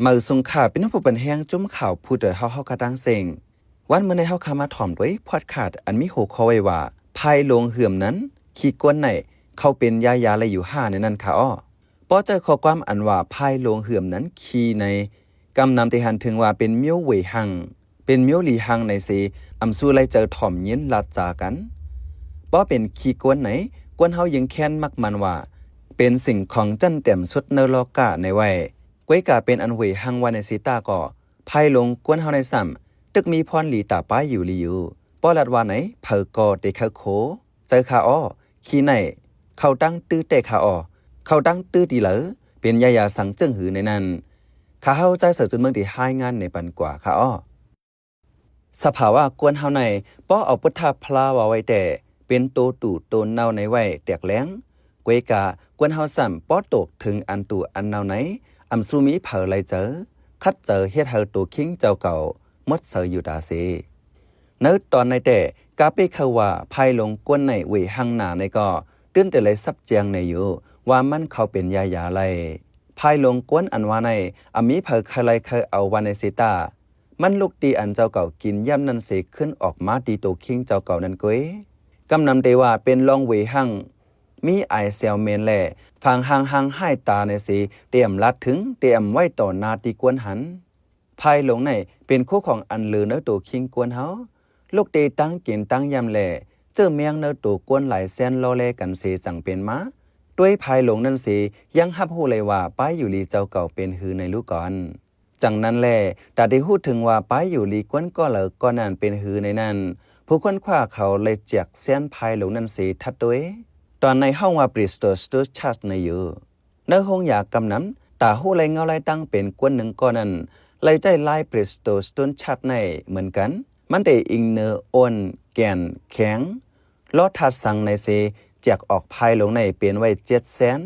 ເໝີຊຸງຄ່ະ ພີ່ນ້ອງຜູ້ເປັນແຮງ ຈຸ້ມຂ່າວຜູ້ດອຍເຮົາ ເຮົາກະຕ່າງເສັງ. ວັນມື້ນີ້ເຮົາຄະມາຖອມໂດຍພອດຄາສ ອັນມີຫົວຂໍ້ໄວ້ວ່າ ພາຍຫຼົງເຫື່ອມນັ້ນ ຂີ້ກົວນໄນ ເຂົາເປັນຢາຢາໄລຢູ່ຫາ ໃນນັ້ນຄະອໍ. ເພາະຈາກຂໍ້ຄວາມອັນວ່າ ພາຍຫຼົງເຫື່ອມນັ້ນຂີ້ໄນ ກຳນຳໄດ້ຫັນເຖິງວ່າເປັນມີວເຫວີຍຮັງ ເປັນມີວຫຼີຮັງໃນເສ ອຳຊູໄລເຈີຖອມຍິນລາດຈາກັນ. ເພາະເປັນຂີ້ກົວນໄນ ຄົນເຮົາຍັງແຄ້ນມັກມັນວ່າ ເປັນສິ່ງຂອງຈັນແຕ້ມສຸດໃນໂລກະໃນໄວ້ ກວຍກາເປັນອັນເຫວີຍຮັງວ່າໃນເສຕາກໍ ພາຍຫຼົງຄົນເຮົາໃນຊ້ຳ ຕຶກມີພອນຫຼີຕາປ້າຍຢູ່ຫຼີຢູ່. ເພາະລາດວ່າໃນ ເຜີກໍເຕເຄີໂຄ ເຈີຄະອໍ ຂີ້ໄນ ເຂົາຕັ້ງຕື້ແຕ່ຄະອໍ ເຂົາຕັ້ງຕື້ຕີເລີ ເປັນຢາຢາສັງເຈິງຫືໃນນັ້ນ. ຂ້າເຮົາ ຈາຍເສີຈຸນເມືອງ ທີ່ຮາຍງານໃນປັນກວ່າຄະອໍ. ສະພາວະຄົນເຮົາໃນ ເພາະເອົາພຸດທະພາລາວາໄວ້ແຕ່ ເປັນໂຕຕູໂຕເນົ່າໃນໄວ້ແຕກແຫຼງ ກວຍກາຄົນເຮົາຊ້ຳ ເພາະຕົກເຖິງອັນຕູອັນເນົ່າໃນ ອຳຊູມີເຜີໄລເຈີ ຂັດເຈີເຮັດໃຫ້ໂຕຄິງເຈົ້າເກົ່າ ໝົດເຊີຢູ່ຕາເສ. ໃນຕອນໃນແຕ່ ກາເປເຄີວ່າ ພາຍຫຼົງກົວນໄນເຫວີຍຮັງໜາໃນກໍ ຕື່ນແຕ່ໄລສັບແຈ້ງໃນຢູ່ ວ່າມັນເຂົາເປັນຢາຢາໄລ. ພາຍຫຼົງກົວນອັນວ່າໃນ ອາມີເຜີໃຄໄລເຄີເອົາວ່າໃນເສຕາ ມັນລຸກຕີອັນເຈົ້າເກົ່າກິນຢ້ຳນັ້ນເສ ຂຶ້ນອອກມາຕີໂຕຄິງເຈົ້າເກົ່ານັ້ນເກຍ ກຳນຳໄດ້ວ່າເປັນລອງເຫວີຍຮັງ ມີອາຍແຊວເໝັນແລ ຝາງຮ່າງຮ່າງຫາຍຕາໃນເສ ເຕມລາດເຖິງ ເຕມໄວ້ຕໍ່ໜ້າຕີກົວນຫັ້ນ. ພາຍຫຼົງໃນ ເປັນຄູ່ຂອງອັນເລີໃນໂຕຄິງກົວນເຮົາ ລຸກເຕຕັ້ງກິນຕັ້ງຢ້ຳແລ ເຈີແມງໃນໂຕກົວນຫຼາຍແສນລໍ້ແລກັນເສ ຈັ່ງເປັນມາ ໂດຍພາຍຫຼົງນັ້ນເສ ຍັງຮັບຮູ້ໄລວ່າ ປ້າຍຢູ່ລີເຈົ້າເກົ່າເປັນຫືໃນລູກກ່ອນ. ຈັ່ງນັ້ນແລ ຕາໄດ້ຮູ້ເຖິງວ່າ ປ້າຍຢູ່ລີກົວນກໍເລີກໍນັ້ນເປັນຫືໃນນັ້ນ ຜູ້ຄົ້ນຄວ້າເຂົາໄລແຈກແຊນພາຍຫຼົງນັ້ນເສທັດໂດຍ ຕອນໃນຫ້ອງວ່າ Bristol Stone Chart ໃນຢູ່. ໃນໂຮງຢາກຳນຳ ຕາຮູ້ໄລເງົາໄລຕັ້ງເປັນກົວນໜຶ່ງກໍນັ້ນ ໄລໃຊ້ລາຍ Bristol Stone Chart ໃນເໝືອນກັນ ມັນໄດ້ອີງເນີໂອນ ແກ່ນ ແຂງ ລໍ້ທາດສັງໃນເສ ແຈກອອກພາຍຫຼົງໃນເປັນໄວ້ເຈັດແຊນ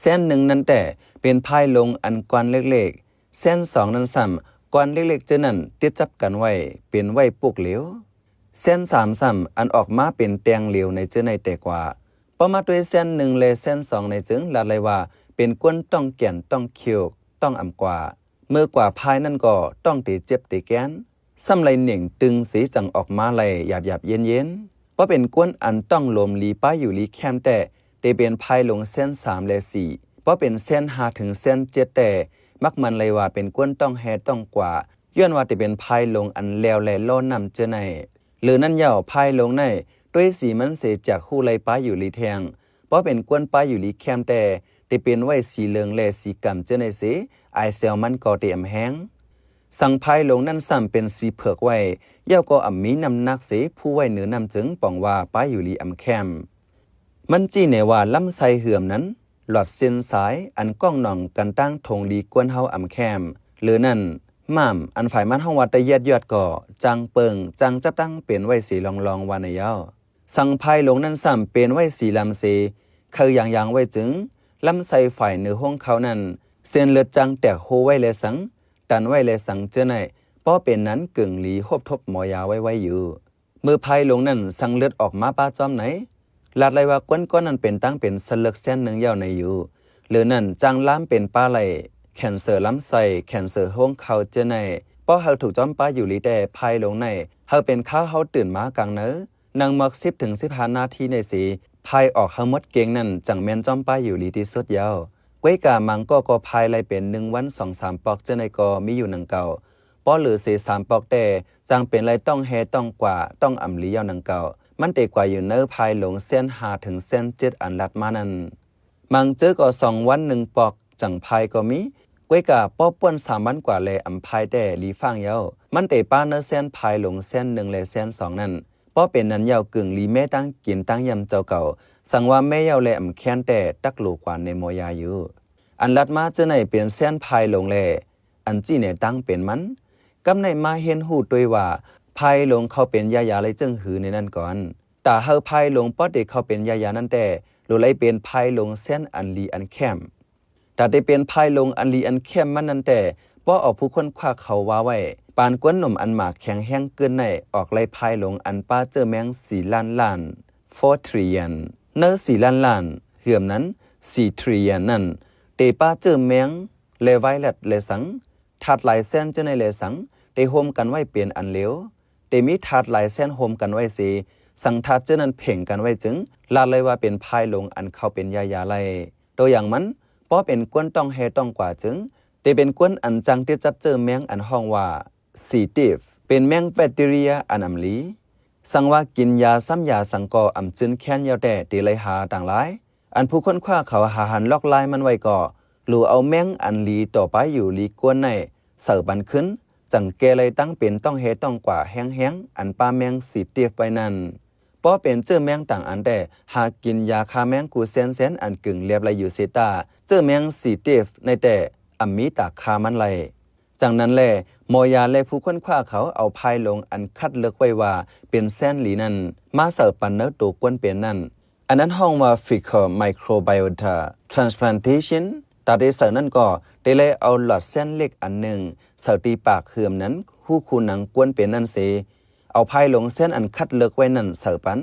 ແຊນໜຶ່ງນັ້ນແຕ່ ເປັນພາຍຫຼົງອັນກ້ອນເລັກໆ ແຊນສອງນັ້ນຊ້ຳ ກ້ອນເລັກໆເຈີນັ້ນ ຕິດຈັບກັນໄວ້ ເປັນໄວ້ປຸກເຫຼວ ແຊນສາມຊ້ຳ ອັນອອກມາເປັນແຕ່ງເຫຼວໃນເຈີໃນແຕ່ກວ່າ. ພໍມາດ້ວຍແຊນໜຶ່ງ ແລະ ແຊນສອງໃນຈຶ່ງລາດໄລວ່າ ເປັນກົນຕ້ອງແກ່ນ ຕ້ອງຄິວ ຕ້ອງອຳກວ່າ ເມື່ອກວ່າພາຍນັ້ນກໍຕ້ອງເຕເຈັບເຕແກ່ນ ຊ້ຳໄລເໜັງຕຶງເສ ຈັ່ງອອກມາໄລຢາບໆເຢັນໆ. ພໍເປັນກົນອັນຕ້ອງໂລມລີປ້າຍຢູ່ລີແຄມແຕ່ ເຕເປັນພາຍຫຼົງແຊນສາມ ແລະ ສີ່ ພໍເປັນແຊນຫ້າເຖິງແຊນເຈັດແຕ່ ມັກມັນໄລວ່າເປັນກົນຕ້ອງແຮ່ຕ້ອງກວ່າ ຍ້ອນວ່າເຕເປັນພາຍຫຼົງອັນແລວ ແລະ ລໍ້ນ້ຳເຈີໃນ ຫຼືນັ້ນເຍົາ ພາຍຫຼົງໃນ ດ້ວຍສີມັນເສຈາກຮູ້ໄລປ້າຍຢູ່ລີແທ່ງ ພໍເປັນກົນປ້າຍຢູ່ລີແຄມແຕ່ ເຕເປັນໄວ້ສີເຫຼືອງ ແລະ ສີກຳເຈີໃນເສ ອາຍແຊວມັນກໍເຕອຳແຮງ ສັງພາຍຫຼົງນັ້ນຊ້ຳເປັນສີເຜືອກໄວ້ ເຍົາກໍອຳມີນ້ຳໜັກເສ ພູໄວ້ເໜືອນ້ຳຈຶ່ງປອງວ່າປ້າຍຢູ່ລີອຳແຄມ. ມັນຈີ້ແນວ່າລຳໄຊເຫື່ອມນັ້ນ ຫຼອດເສັ້ນສາຍ ອັນກ້ອງໜອງກັນຕັ້ງຖົງລີກວນເຮົາອຳແຄມ ຫຼືນັ້ນ ມ້າມ ອັນຝາຍມັນຮ້ອງວ່າຕະຢຽດຢອດກໍ ຈາງເປິງ ຈາງຈັບຕັ້ງເປັນໄວ້ເສລອງໆ ວ່າໃນເຍົາ. ສັງພາຍຫຼົງນັ້ນຊ້ຳເປັນໄວ້ສີລຳເສ ເຄີຢາງໆໄວ້ຈຶ່ງ ລຳໄຊຝາຍເໜືອຫົວເຂົ່ານັ້ນ ເສັ້ນເລືອດຈາງແຕກໂຮໄວ້ແລະສັງ ຕັນໄວ້ແລະສັງເຈີໃນ ພໍເປັນນັ້ນກຶ່ງລີໂຮບທົບໝໍຢາໄວໆຢູ່. ເມື່ອພາຍຫຼົງນັ້ນສັງເລືອດອອກມາປະຈອມໃນ ລາດໄລວ່າຄົນກ່ອນນັ້ນເປັນຕັ້ງເປັນສະເລິກແສນໜຶ່ງເຍົາໃນຢູ່ ຫຼືນັ້ນຈາງລາມເປັນປາໄຫຼ ແຄນເຊີລຳໄສ້ ແຄນເຊີຫົວເຂົ່າເຈີໃນ ພໍເຮົາຖືກຈອມປາຢູ່ລີແຕ່ພາຍຫຼົງໃນ ເຮົາເປັນຄາວເຮົາຕື່ນມາກາງໃນ ນັ່ງໝອກສິບເຖິງສິບຫ້ານາທີໃນເສ ພາຍອອກເຮົາໝົດເກັ່ງນັ້ນ ຈັ່ງແມ່ນຈອມປາຢູ່ລີທີ່ສຸດເຍົາ. ກວຍກາມັງກໍກໍພາຍໄລເປັນໜຶ່ງວັນສອງສາມປອກເຈີໃນກໍມີຢູ່ໜັງເກົ່າ ພໍເຫຼືອເສສາມປອກແຕ່ ຈັ່ງເປັນໄລຕ້ອງແຮ່ຕ້ອງກວ່າ ຕ້ອງອຳລີເຍົາໜັງເກົ່າ ມັນເຕກວ່າຢູ່ໃນພາຍຫຼົງແສນຫ້າເຖິງແສນເຈັດອັນລາດມານັ້ນ. ມັງເຈີກໍສອງວັນໜຶ່ງປອກ ຈັ່ງພາຍກໍມີ ກວຍກາພໍປ່ວນສາມວັນກວ່າແລອຳພາຍແຕ່ລີຟາງເຍົາ ມັນເຕປາເນີແສນພາຍຫຼົງແສນໜຶ່ງແລແສນສອງນັ້ນ ພໍເປັນນັ້ນເຍົາກຶ່ງລີແມ່ຕັ້ງກິນຕັ້ງຢ້ຳເຈົ້າເກົ່າ ສັງວ່າແມ່ເຍົາແລອຳແຄມແຕ່ຕັກໂຫຼກວ່າໃນໝໍຢາຢູ່. ອັນລາດມາເຈີໃນເປັນແສນພາຍຫຼົງແລ ອັນຈີ້ແນຕັ້ງເປັນມັນ ກຳໃນມາຮຽນຮູ້ໂດຍວ່າ ພາຍຫຼົງເຂົາເປັນຢາຢາໄລເຈິງຫືໃນນັ້ນກ່ອນ ຕາເຮົາພາຍຫຼົງປອດເດເຂົາເປັນຢາຢານັ້ນແຕ່ ໂລໄລເປັນພາຍຫຼົງແສນອັນລີອັນແຄມ ຕາໄດ້ເປັນພາຍຫຼົງອັນລີອັນແຄມມັນນັ້ນແຕ່ ເພາະເອົາຜູ້ຄົ້ນຄວ້າເຂົາວ່າໄວ້ ປານກວນໜຸ່ມອັນໝາກແຂງແຮງເກີນໃນ ອອກໄລ່ພາຍຫຼົງອັນປາເຈີແມງສີ່ລ້ານລ້ານ ໂຟທຣິເຢັນ ໃນສີ່ລ້ານລ້ານເຫື່ອມນັ້ນ ສີ່ທຣິເຢັນນັ້ນ ເຕປາເຈີແມງ ແລະ ໄວຣັສ ແລະ ສັງ ທາດຫຼາຍແສນເຈີໃນແລສັງ ໄດ້ໂຮມກັນໄວ້ເປັນອັນລຽວ, ໄດ້ມີທາດຫຼາຍແສນໂຮມກັນໄວ້ເສ, ສັງທາດເຈີນັ້ນເພງກັນໄວ້ຈຶ່ງ ລາດໄດ້ວ່າເປັນພາຍຫຼົງອັນເຂົາເປັນຢາຢາໄລ່. ຕົວຢ່າງມັນ, ພໍເປັນກວນຕ້ອງແຮ່ຕ້ອງກວາຈຶ່ງ ໄດ້ເປັນກວນອັນຈັ່ງຕິດຈັບເຈີແມງອັນຮ້ອງວ່າ C. diff, ເປັນແມງແບັກທີເຣຍອັນອຳລີ. ສັງວ່າກິນຢາຊ້ຳຢາສັງກໍອຳຈືນແຄ້ນຍາວແຕ່ ໄດ້ໄລ່ຫາຕ່າງຫຼາຍ. ອັນຜູ້ຄົ້ນຄວ້າເຂົາຫາຫັນລອກລາຍມັນໄວ້ກໍ ໂລເອົາແມງອັນລີຕໍ່ປາຍຢູ່ລີກວນໃນໃສ່ປັນຄືນ, ຈັ່ງແກ້ໄລ່ຕັ້ງເປັນຕ້ອງແຮ່ຕ້ອງກວາແຮງໆ ອັນປາແມງ C. diff ໄວ້ນັ້ນ. ພໍເປັນເຈີແມງຕ່າງອັນແຕ່ ຫາກິນຢາຂ້າແມງກູ່ແສນໆ ອັນກຶງແລບໄລ່ຢູ່ເສຕາ, ເຈີແມງ C. diff ໃນແຕ່ ອຳມີຕາຂ້າມັນໄລ່. ຈັ່ງນັ້ນແລ, ໝໍຢາ ແລະ ຜູ້ຄົ້ນຄວ້າເຂົາເອົາພາຍຫຼົງອັນຄັດເລືອກໄວ້ວ່າເປັນແສນລີນັ້ນ ມາໃສ່ປັນໃນໂຕກວນເປັນນັ້ນ, ອັນນັ້ນຮ້ອງວ່າ fecal microbiota transplantation. ຕາໄດ້ໃສ່ນັ້ນກໍໄດ້ໄລ່ເອົາຫຼອດແສນເລັກອັນໜຶ່ງ ໃສ່ທີ່ປາກເຫືອມນັ້ນ ຮູຂູໜັງກວນເປັນນັ້ນເສ, ເອົາພາຍຫຼົງແສນອັນຄັດເລືອກໄວ້ນັ້ນໃສ່ປັນ.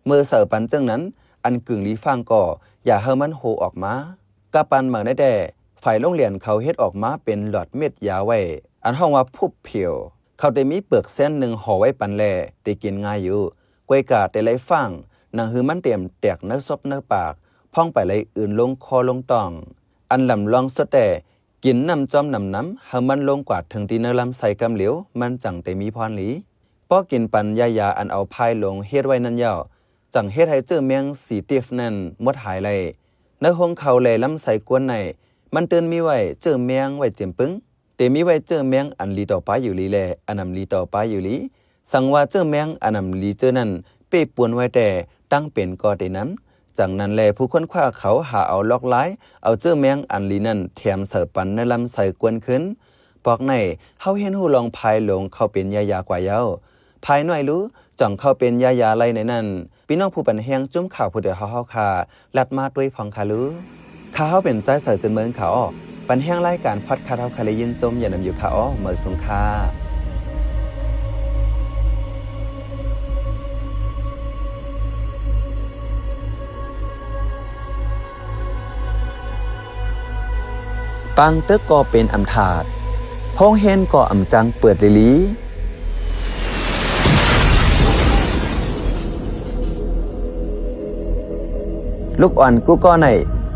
ເມື່ອໃສ່ປັນຈັ່ງນັ້ນ, ອັນກຶງລີຟາງກໍຢາກໃຫ້ມັນໂຮອອກມາ. ກະປານໝາກໃນແຕ່ ຝ່າຍໂຮງຮຽນເຂົາເຮັດອອກມາເປັນຫຼອດເມັດຢາໄວ້ ອັນຮ້ອງວ່າ pupil. ເຂົາໄດ້ມີເປືອກແສນໜຶ່ງຫໍ່ໄວ້ປັນແລ ໄດ້ກິນງ່າຍຢູ່. ກວຍກາໄດ້ໄລ່ຟາງ ໜັງຫືມັນຕຽມແຕກໃນສົບໃນປາກ, ພອງໄປໄລ່ອື່ນລົງຄໍລົງຕ່ອງ. ອັນລຳລອງສຸດແຕ່ ກິນນ້ຳຈອມໜຳໆ ໃຫ້ມັນລົງກວາດເຖິງທີ່ໃນລຳໄສ້ກຳຫຼຽວ ມັນຈັ່ງໄດ້ມີພອນລີ. ພໍກິນປັນຢາຢາອັນເອົາພາຍຫຼົງເຮັດໄວ້ນັ້ນແລ້ວ, ຈັ່ງເຮັດໃຫ້ເຈີແມງ C. diff ນັ້ນໝົດຫາຍໄລ່. ໃນໂຮງເຂົ້າ ແລະ ລຳໄສ້ກວນໃນ ມັນຕື່ນມີໄວ້ເຈີແມງໄວ້ເຕັມປຶງ, ແຕ່ມີໄວ້ເຈີແມງອັນລີຕໍ່ປາຢູ່ລີ ແລະ ອັນອຳລີຕໍ່ປາຢູ່ລີ. ສັງວ່າເຈີແມງອັນອຳລີເຈີນັ້ນເປປ່ວນໄວ້ແຕ່ ຕັ້ງເປັນກໍໄດ້ນຳ. ຈັ່ງນັ້ນແລ, ຜູ້ຄົ້ນຄວ້າເຂົາຫາເອົາລອກລາຍ ເອົາເຈີແມງອັນລີນັ້ນແຖມໃສ່ປັນໃນລຳໄສ້ກວນຄືນ. ພວກໃນ ເຮົາຮຽນຮູ້ລອງພາຍຫຼົງເຂົາເປັນຢາຢາກວ່າເຍົາ. ພາຍໜ້ອຍລູ ຈ່ອງເຂົາເປັນຢາຢາໄລ່ໃນນັ້ນ, ພີ່ນ້ອງຜູ້ປັນແຮງຈຸ້ມຂ່າວຜູ້ດຽວເຮົາເຮົາຄ່າ ລັດມາດ້ວຍພອງຄ່າລູ. ຂ້າເຮົາເປັນຈາຍສາຍເຈີນເມືອງຄ່າອໍ. ປັນແຮງລາຍການພອດຄາສເຮົາຄ່າໄດ້ຍິນຊົມຢ່ານຳຢູ່ຄ່າອໍ. ເມີສູງຄ່າ. ປາງຕຶກກໍເປັນອຳທາດ, ໂຮງຮຽນກໍອຳຈັ່ງເປີດລີລີ. ລູກອ່ອນກູ່ກໍໃນ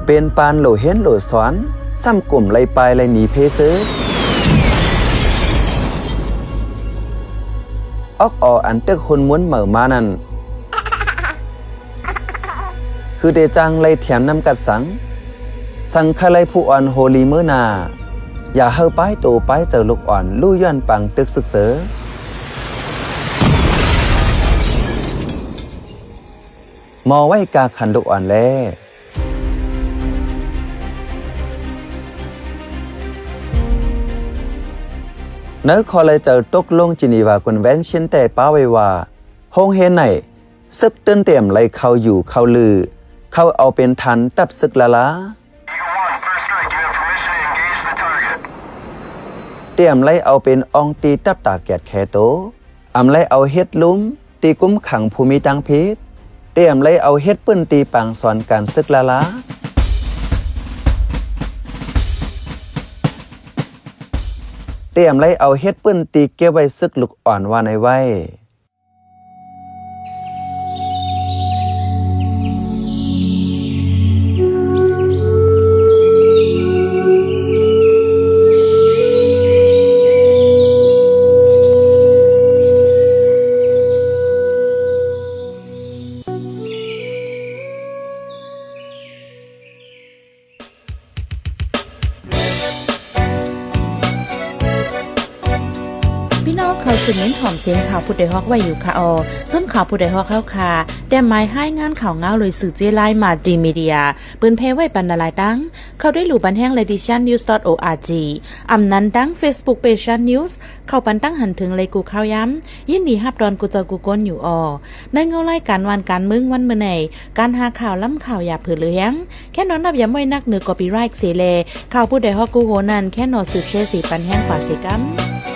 ເປັນປານໂຫຼຮຽນໂຫຼສອນ, ຊ້ຳກຸມໄລ່ປ້າຍໄລ່ໜີເພຊື່. ອອກອໍອັນຕຶກຮຸນມຸນເໝີມານັ້ນ ຄືເດຈັ່ງໄລ່ຖຽມນ້ຳກັດສັງ, ສັງຄະໄລຜູ້ອ່ອນໂຮລີມື້ໜ້າ, ຢ່າເຮີປ້າຍໂຕປ້າຍເຈີລູກອ່ອນ ລູ້ຍ້ອນປາງຕຶກຊຶກເຊີ. ໝໍໄວ້ກາຂັນລູກອ່ອນແລ. ໃນຂໍ້ລາຍເຈີຕົກລົງ Geneva Convention ແຕ່ປ້າໄວ້ວ່າ ໂຮງຮຽນໃນ ຊຶກຕື່ນຕຽມໄລ່ເຂົ້າຢູ່ເຂົ້າລື, ເຂົາເອົາເປັນຖານທັບຊຶກລາລາ. Eagle One, first strike, you have permission to engage the target. ຕຽມໄລ່ເອົາເປັນອ່ອງຕີຕັບຕາແກດແຄໂຕ, ອຳໄລ່ເອົາເຮັດລຸ່ມ ຕີກຸມຂັງຜູ້ມີທາງຜິດ, ຕຽມໄລ່ເອົາເຮັດພື້ນທີ່ປາງສອນການຊຶກລາລາ, ຕຽມໄລ່ເອົາເຮັດພື້ນທີ່ເກັບໄວ້ຊຶກລູກອ່ອນວ່າໃນໄວ້. ພີ່ນ້ອງເຂົ້າສູ່ມິນຫອມສຽງຂ່າວຜູ້ດອຍຮອກໄວ້ຢູ່ຄະອໍ. ຈຸ້ມຂ່າວຜູ້ດອຍຮອກເຮົາຄ່າ ແຕ້ມໝາຍຮາຍງານຂ່າວງາວໂດຍສື່ເຈ້ລາຍ Multimedia ເປີນແຜ່ໄວ້ປັນຫຼາຍໆຕັ້ງ. ເຂົ້າໄດ້ຫຼູ່ບັນແຮງ Ladyshannews.org ອຳນັ້ນທັງ Facebook Page Shan News ເຂົ້າປັນຕັ້ງຫັນເຖິງໄລກູ່ຂ່າວຍາມ. ຍິນດີຮັບຕ້ອນກູ່ເຈົ້າກູ່ຄົນຢູ່ອໍ. ໃນເງົາລາຍການບ້ານການເມືອງວັນມື້ໃນ ການຫາຂ່າວ ລຳຂ່າວຢ່າເຜີເຫຼືອແຮງ ແຄ່ນອນນັບຢາມໄວ້ນັກເໜືອ copyright ເສແລ. ຂ່າວຜູ້ດອຍຮອກກູ່ໂຮນັ້ນ ແຄ່ນອນສືບແຊເສປັນແຮງປາເສກຳ.